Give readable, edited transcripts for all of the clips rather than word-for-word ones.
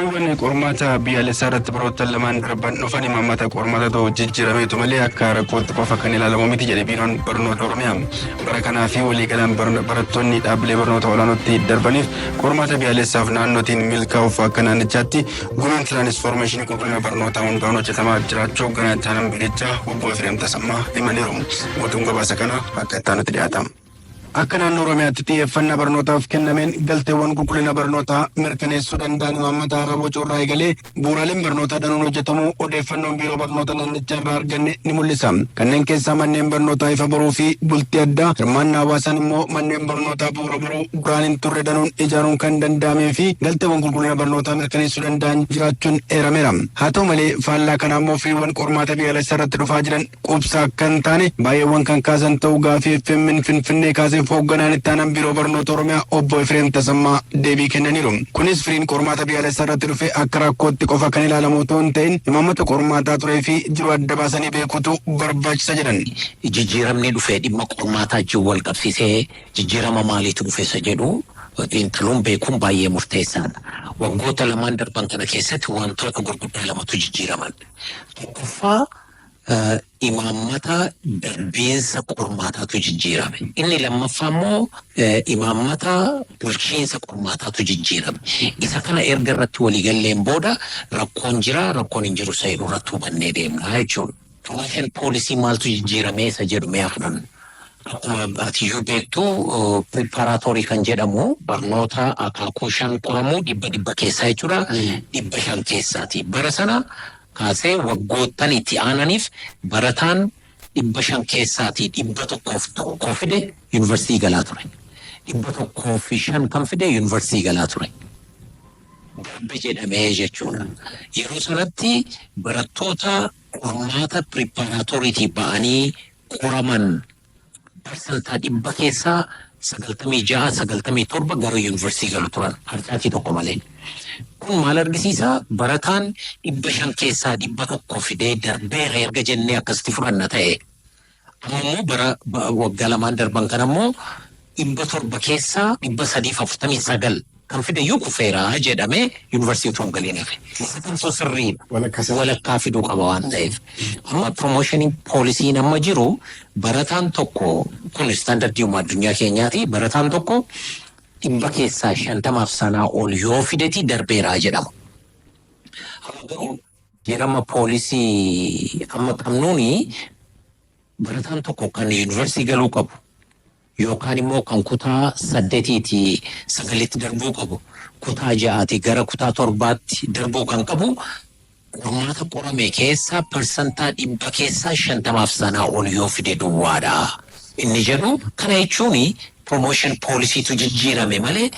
Firiiwwan qormaata biyyaalessaa irratti baroottan lamaan darban dhufan imaammata qormaata ta'u jijjiirameetu malee akka rakkootti qofa kan ilaalamu miti jedhe Biiroon Barnoota Oromiyaa. Bara kanaa fi waliigalaan barattoonni dhaabbilee barnoota olaanootti darbaniif qormaata biyyaalessaaf naannootiin milkaa'uuf akka naannichaatti gumiin tiraanisfoormeeshinii qulqullina barnootaa hundaa'uun hojjetamaa jiraachuu hoogganaa itti aanaan biirichaa obbo Efreem Tasammaa himaniiru. Guutuun gabaasa kana akka itti aanutti dhiyaata. Akka naannoo Oromiyaatti xiyyeeffannaa barnootaaf kennameen galteewwan qulqullina barnootaa mirkaneessuu danda'an imaammata haaraa bocuu irraa eegalee bu'uuraaleen barnootaa danuun hojjetamuu odeeffannoon biiroo barnoota naannichaa irraa arganne ni mul'isa. Kanneen keessaa manneen barnootaa ifa boruu fi bultii addaa, hirmaannaa hawaasaan immoo manneen barnootaa bu'uura boruu duraan hin turre danuun ijaaruun kan danda'amee fi galteewwan qulqullina barnootaa mirkaneessuu danda'an jiraachuun eerameera. Haa ta'u malee faallaa kanaa immoo firiiwwan qormaata biyyaalessaa irratti dhufaa jiran quubsaa akka hin taane baay'eewwan kan kaasan ta'uu gaafii FMN Finfinnee kaaseef hoogganaan itti aanaan Biiroo Barnoota Oromiyaa obbo Efreem Tasammaa deebii kennaniiru. Kunis firiin qormaata biyyaalessaa irratti dhufe akka rakkootti qofa kan ilaalamu otoo hin ta'in imaammata qormaataa turee fi jiru adda baasanii beekuutu barbaachisa jedhan. Jijjiiramni dhufe dhimma qormaataa wajjin wal qabsiisee jijjiirama maaliitu dhufe isa jedhu xiinxaluun beekuun baay'ee murteessaadha. Waggoota lamaan darban kana keessatti wantoota gurguddaa lamatu jijjiiraman. Tokkoffaa, imaammata darbiinsa qormaataatu jijjiirame. Inni lammaffaa immoo imaammata bulchiinsa qormaataatu jijjiirame. Isa kana erga irratti waliigalleen booda rakkoon jira, rakkoon hin jiru isa jedhu irratti hubannee deemna jechuudha. Promotion policy maaltu jijjiirame isa jedhu mee haa fudhannu. Akkuma atiyyuu beektu, preparatory kan jedhamu barnoota akaakuu shan qoramu 100 keessaa jechuudha. 500 keessaati. Bara sana kaasee waggoottan itti aananiif barataan 500 keessaatii 101 fide yuunivarsiitii galaa ture. 105 kan fide yuunivarsiitii galaa ture. Darbe jedhamee jechuudha. Yeroo sanatti barattoota qormaata preparatorytii ba'anii qoraman 100% keessaa 96, 97 gara yuunivarsiitii galu turan harcaatii tokko malee. Kun maal argisiisa? Barataan 500 keessaa 100 fidee darbeera erga jennee akkasitti fudhanna ta'e. Amma immoo bara waggaa lamaan darban kana immoo 700 keessaa 349 kan fide iyyuu kufeera jedhamee yuunivarsiitii utuu hin galiin hafe. Isa sirriidha. Walakkaa fiduu qaba waan ta'eef. Amma promotion policyn amma jiru, barataan tokko, kun standardii addunyaa keenyaati, barataan tokko 100 keessaa 50f sanaa ol yoo fideti darbeeraa jedhama. Amma garuu jedhama policy amma qabnuuni barataan tokko kan yuunivarsiitii galuu qabu yookaan immoo kan kutaa saddeetiitii sagalitti darbuu qabu, kutaa ja'aatii gara kutaa torbaatti darbuu kan qabu, qormaata qorame keessaa 100% keessaa 50f sanaa ol yoo fide duwwaadha. Inni jedhu kana jechuun promotion policytu jijjiirame malee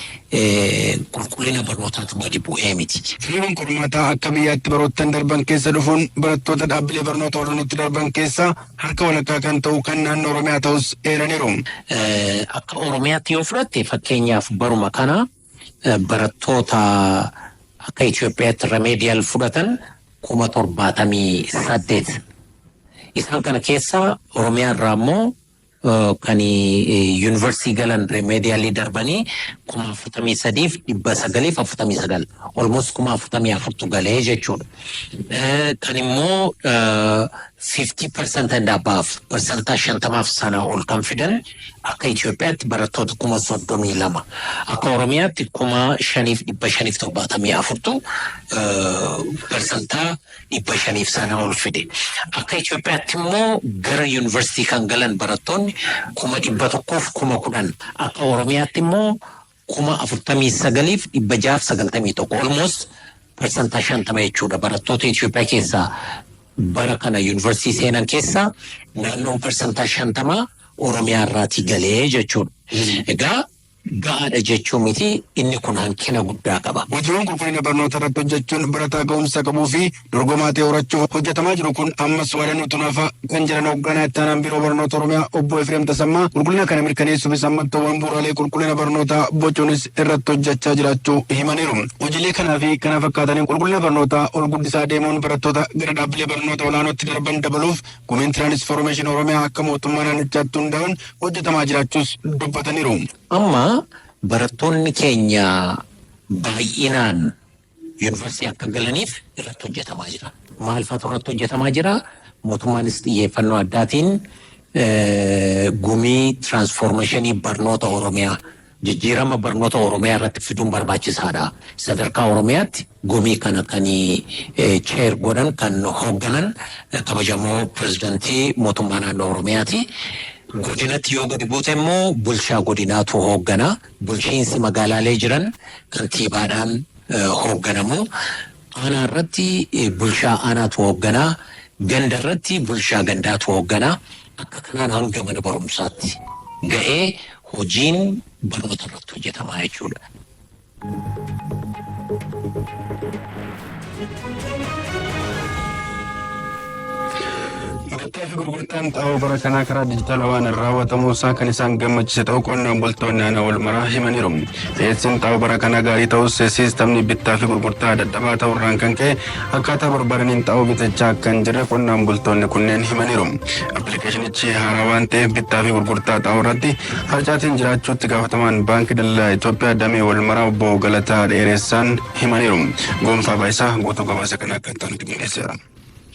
qulqullina barnootaatu gadi bu'ee miti. Firiiwwan qormaataa akka biyyaatti baroottan darban keessa dhufuun barattoota dhaabbilee barnoota olaanootti darban keessaa harka walakkaa kan ta'u kan naannoo Oromiyaa ta'us eeraniiru. Akka Oromiyaatti yoo fudhatte, fakkeenyaaf baruma kana barattoota akka Itoophiyaatti remedial fudhatan 78,000. Isaan kana keessaa Oromiyaa irraa immoo kan yuunivarsiitii galan remedialii darbanii 43,949, almost 44,000tu galee jechuudha. Kan immoo 50% and above, 50%f sana ol kan fidan akka Itoophiyaatti barattoota 32,000, akka Oromiyaatti 5,574tu 500% sana ol fide. Akka Itoophiyaatti immoo gara yuunivarsiitii kan galan barattoonni 110,000, akka Oromiyaatti immoo 49,691, almost 50% jechuudha. Barattoota Itoophiyaa keessaa bara kana yuunivarsiitii seenan keessaa naannoon 50% Oromiyaa irraatii galee jechuudha. Egaa ga'aadha jechuu miti, inni kun hanqina guddaa qaba. Hojiiwwan qulqullina barnoota irratti hojjechuun barataa ga'umsa qabuu fi dorgomaa ta'e horachuuf hojjetamaa jiru kun ammas waan nutu nafa kan jedhan hoogganaa itti aanaan biiroo barnoota Oromiyaa obbo Efreem Tasammaa, qulqullina kana mirkaneessuufis ammattoowwan bu'uuraalee qulqullina barnootaa bocuunis irratti hojjechaa jiraachuu himaniiru. Hojiilee kanaa fi kana fakkaataniin qulqullina barnootaa ol guddisaa deemuun barattoota gara dhaabbilee barnoota olaanootti darban dabaluuf gumiin tiraanisfoormeeshinii Oromiyaa akka mootummaa naannichaatti hundaa'uun hojjetamaa jiraachuus dubbataniiru. Amma barattoonni keenya baay'inaan Yuunivarsiitii akka galaniif irratti hojjetamaa jira. Maal faatu irratti hojjetamaa jira? Mootummaanis xiyyeeffannoo addaatiin gumii tiraansfoormeeshinii barnoota Oromiyaa, jijjiirama barnoota Oromiyaa irratti fiduun barbaachisaadha. Sadarkaa Oromiyaatti gumii kana kan chair godhan, kan hoogganan, kabajamoo pirezidantii mootummaa naannoo Oromiyaati. Godinatti yoo gadi buute immoo bulchaa godinaatu hooggana. Bulchiinsi magaalaalee jiran kantiibaadhaan hoogganamu. Aanaa irratti bulchaa aanaatu hoogganaa. Ganda irratti bulchaa gandaatu hoogganaa. Akka kanaan hanga mana barumsaatti ga'ee hojiin barnoota irratti hojjetamaa jechuudha. Bittaa fi gurgurtaan xaa'oo bara kanaa karaa dijitaalawaan raawwatamuu isaa kan isaan gammachiise ta'uu qonnaan bultoonni aanaa Walmaraa himaniiru. Dhiyeessiin xaa'oo bara kanaa gaarii ta'us, siistamni bittaa fi gurgurtaa dadhabaa ta'uurraan kan ka'e akkaataa barbaadaniin xaa'oo bitachaa akka hin jirre qonnaan bultoonni kunneen himaniiru. Appilikeeshinichi haaraa waan ta'eef bittaa fi gurgurtaa xaa'oo irratti harcaatiin jiraachuutti gaafatamaan Baankii Daldala Itoophiyaa damee Walmaraa obbo Galataa Dheeressaan himaniiru. Gonfaa Baayisaa guutuu gabaasa kana akka itti aanutti qindeesseera.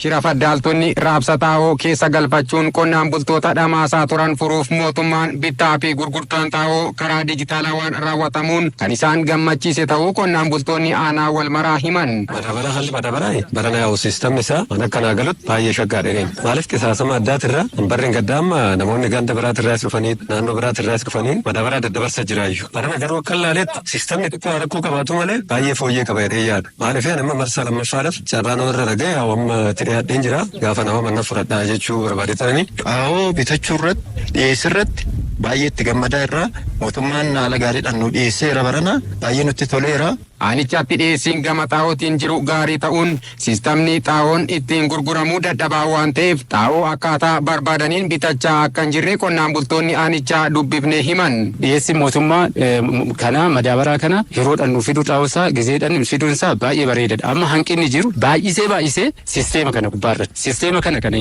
Shira faddaaltonni raabsa xaa'oo keessa galfachuun qonnaan bultoota dhamaasaa turan furuuf mootummaan bittaa fi gurgurtaan xaa'oo karaa dijitaalawaan raawwatamuun kan isaan gammachiise ta'uu qonnaan bultoonni aanaa Walmaraa himan. Madaabaraa, haalli madaabaraa barana yaa'u, siistamni isaa waan akkanaa galutti baay'ee shaggaadha jedheen. Maaliif, qisaasama addaatirra barreen gaddaa amma namoonni ganda biraatirraas dhufanii, naannoo biraatirraas dhufanii madaabaraa daddabarsa jiraayyuu. Barana garuu akka ilaaletti siistamni xiqqoo rakkoo qabaatu malee baay'ee fooyyee qaba jedhee yaada. Maaliif, nama marsaa lammaffaadhaaf carraa namarra dhaga'e haa amma itti dhiyaadheen jira, gaafa nama manna fudhadhaa jechuu barbaade ta'anii. Xaa'oo bitachuu irratti, dhiyeessii irratti baay'ee itti gammadaa irraa. Mootummaan haala gaariidhaan nu dhiyeesseera, barana baay'ee nutti toleera. Aanichaatti dhiyeessiin gama xaa'ootiin jiru gaarii ta'uun, siistamni xaa'oon ittiin gurguramuu dadhabaa waan ta'eef xaa'oo akkaataa barbaadaniin bitachaa akka hin jirre qonnaan bultoonni aanichaa dubbifne himan. Dhiyeessi mootummaa kana madaabaraa kana yeroodhaan nu fidu, xaa'oosaa gizeedhaan fiduunsaa baay'ee bareedaadha. Amma hanqinni jiru baay'isee baay'isee sisteema kana gubbaarratti. Sisteema kana kan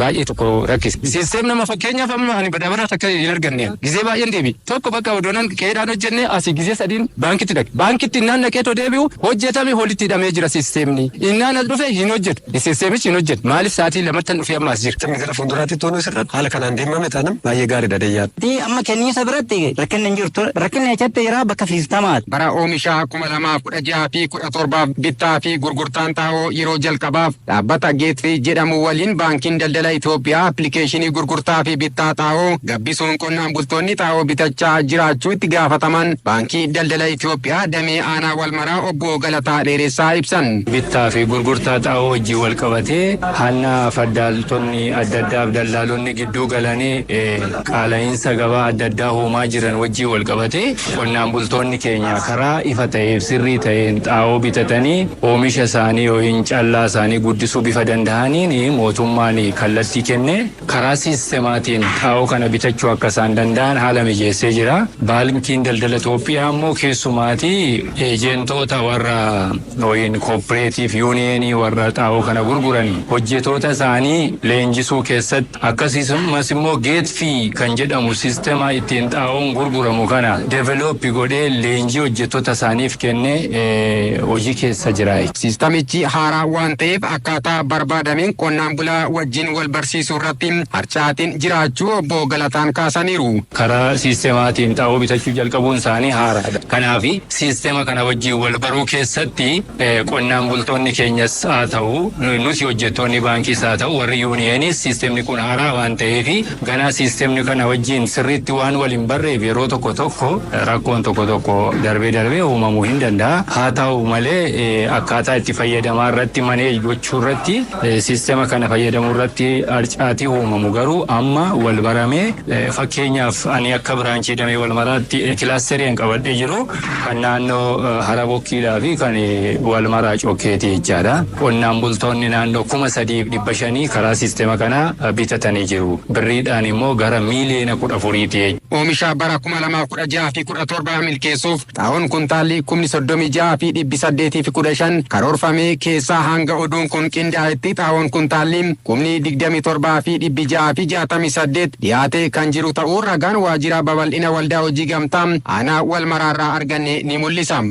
baay'ee tokko rakkise. Sisteem nama fakkeenyaaf amma ani madaabaraa takka hin arganne. Gizee baay'een deebi. Tokko bakka odoonan qe'eedhaan hojjenne asii gizee sadiin baankitti dhaqe. Baankitti innaan dhaqee too deebi'u hojjetame, holitti hidhamee jira sisteemni. Innaan as dhufe hin hojjetu. Sisteemichi hin hojjetu. Maaliif, sa'aatii lamattan dhufee amma as jira. Namni gara fuulduraatti toonuu sirratti haala kanaan deemame taanaan baay'ee gaariidha deeyyaadha. Amma kenniinsa biratti rakkinni hin jirtu. Rakkinni achatti jira bakka siistamaati. Bara oomishaa 2016 fi 17f bittaa fi gurgurtaan xaa'oo yeroo jalqabaaf dhaabbata Geetrii jedhamu waliin Baankiin Daldala Itoophiyaa appilikeeshinii gurgurtaa fi bittaa xaa'oo gabbisuun qonnaan bultoonni xaa'oo bitachaa jiraachuu itti gaafataman Baankii Daldala Itoophiyaa damee aanaa Walmaraa obbo Galataa Dheeressaa ibsan. Bittaa fi gurgurtaa xaa'oo wajjin wal qabatee hanna faddaaltonni adda addaaf daldaalonni gidduu galanii qaala'iinsa gabaa adda addaa uumaa jiran wajjin wal qabatee, qonnaan bultoonni keenya karaa ifa ta'eef sirrii ta'een xaa'oo bitatanii oomisha isaanii yookiin callaa isaanii guddisuu bifa danda'aniin mootummaan kallattii kennee karaa siistemaatiin xaa'oo kana bitachuu akka isaan danda'an haala mijeessee jira. Baankiin Daldala Itoophiyaa immoo keessumaatii eejentoota warra yookiin cooperative unionii warra xaa'oo kana gurguran hojjetoota isaanii leenjisuu keessatti, akkasumas immoo Geetfii kan jedhamu siistema ittiin xaa'oon gurguramu kana develop godhee leenjii hojjettoota isaaniif kennee hojii keessa jira. Siistamichi haaraa waan ta'eef akkaataa barbaadameen qonnaan bulaa wajjin wal barsiisuu irratti harcaatiin jiraachuu obbo Galataan kaasaniiru. Karaa siistemaatiin xaa'oo bitachuu jalqabuun isaanii haaraadha. Kanaaf siistema kana wajjin wal baruu keessatti qonnaan bultoonni keenyas haa ta'u, nuti hojjettoonni baankiis haa ta'u, warri unionis, siistemni kun haaraa waan ta'eef ganaa siistemni kana wajjin sirriitti waan wal hin barreef yeroo tokko tokko rakkoon tokko tokko darbee darbee uumamuu hin danda'a. Haa ta'u malee, akkaataa itti fayyadamaa irratti, manage gochuu irratti, siistema kana fayyadamuu irratti harcaatii uumamu garuu amma wal baramee, fakkeenyaaf ani akka branchii damee Walmaraatti clusterii qabadhee jiru kan naannoo Harabokkiidhaa fi kan Walmaraa Cokkeeti jechaadha. Qonnaan bultoonni naannoo 3,500 karaa siistema kanaa bitatanii jiru. Birriidhaan immoo gara miiliyoona 14ti. Oomisha bara 2016 fi 17 milkeessuuf xaa'oon kuntaalli 36,815 karoorfamee keessaa hanga oduun kun qindaa'etti xaa'oon kuntaalli 27,668 dhiyaatee kan jiru ta'uu ragaan waajjira babal'ina waldaa hojii gamtaa aanaa Walmaraarraa arganne ni mul'isa.